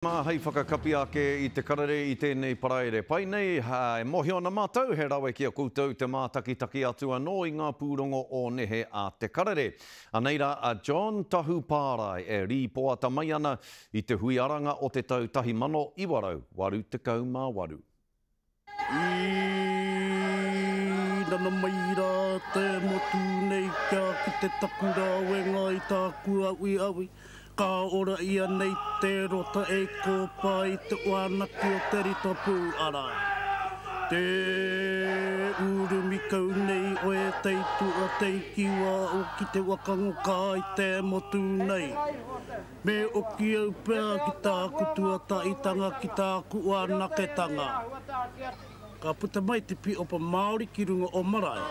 Mā hei whakakapi ake i te karere i tēnei paraire pai nei, e mōhio ana mātou he rawe ki a koutou te mātakitaki atu anō i ngā pūrongo o nehe a te karere. Anei rā a John Tahu Pārae e rīpoata mai ana i te hui aranga o te tau 1988. I nana mai rā te motu nei kia kite taku rāwenga i tāku awiawi, ka ora ia nei te rota e kōpā i te wānaki o te Ritapū, arā, te urumi kau nei oe teitua teikiwa o ki te waka ngoka i te motu nei. Me oki au pea ki tāku tuataitanga, ki tāku anaketanga. Ka puta mai te pīopa Māori ki runga o marae,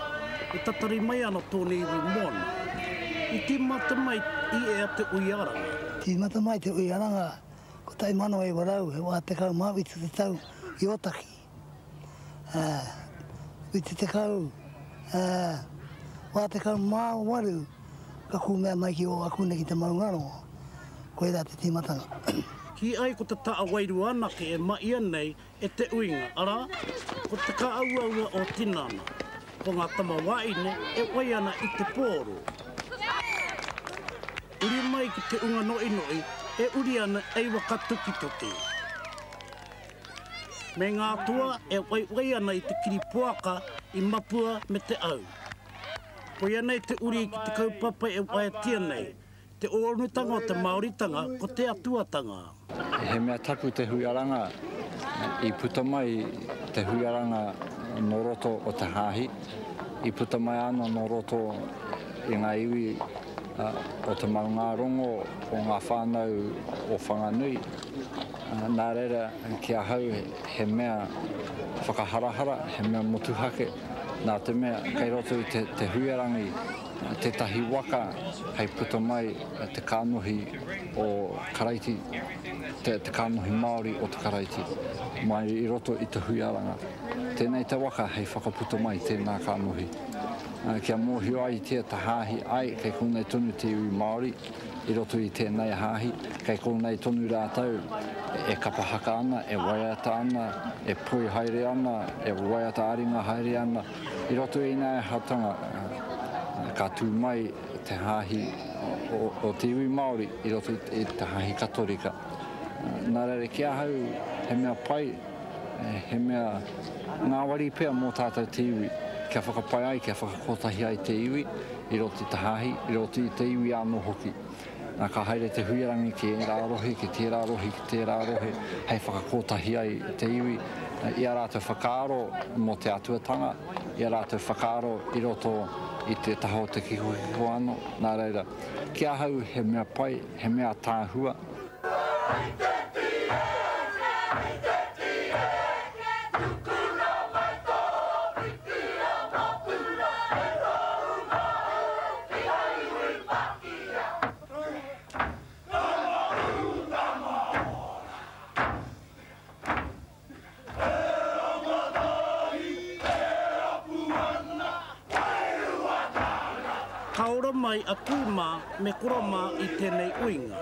e tatari mai ana tōna iwi mōna. I tīmata mai i ea te ui aranga. Tīmata mai te ui aranga, 1900, he wā 17 te tau i Ōtaki. Ā, 70, ā, wā 18 ka kūmea mai ki Ōakune ki te maungarongo. Koirā te tīmatanga. Kī ai ko te taa wairua anake e mahia nei e te uinga, arā, ko te kāuaua o tinana, ko ngā tama wāine e wai ana i te pōro. Uri mai ki te unga noinoi e uri ana ei waka tukituki. Me ngā toa e waiwai ana i te kiripoaka i mapua me te au. Koia nei te uri ki te kaupapa e waeatia nei, te ōrunutanga o te Māoritanga ko te Atuatanga. He mea tapu te huiaranga, i puta mai te huiaranga nō roto o te hāhi, i puta mai anō nō roto i ngā iwi o te maungārongo o ngā whānau o Whanganui. Nā reira, ki ahau he mea whakaharahara, he mea motuhake, nā te mea kei roto i te huiarangi tētahi waka hei puta mai te kānohi o Karaiti, te kānohi Māori o te Karaiti, mai i roto i te huiaranga. Tēnei te waka hei whakaputa mai tēnā kānohi. Kia mōhio ai tia te hāhi, ai, kei konei tonu te iwi Māori, I roto i tēnei hāhi, kei konei tonu rātou e kapa haka ana, e waiata ana, e poi haere ana, e waiata ā-ringa haere ana. I roto i ēnei āhuatanga, ka tū mai te hāhi o te iwi Māori i roto i te hāhi Katorika. Nā reira, ki ahau, he mea pai, he mea ngāwari pea mō tātou te iwi, kia whakapai ai, kia whakakotahi ai te iwi. i roto i te hāhi, i roto i te iwi anō hoki. Nā, ka haere te huirangi ki ērā rohe, ki tērā rohe, ki tērā rohe, hei whakakotahi ai te iwi i ā rātou whakaaro mō te atuatanga, i ā rātou whakaaro i roto i te taha o te kikokiko anō. Nā reira, ki ahau he mea pai, he mea ataahua. Ka ora mai a kui mā me koro mā i tēnei uinga.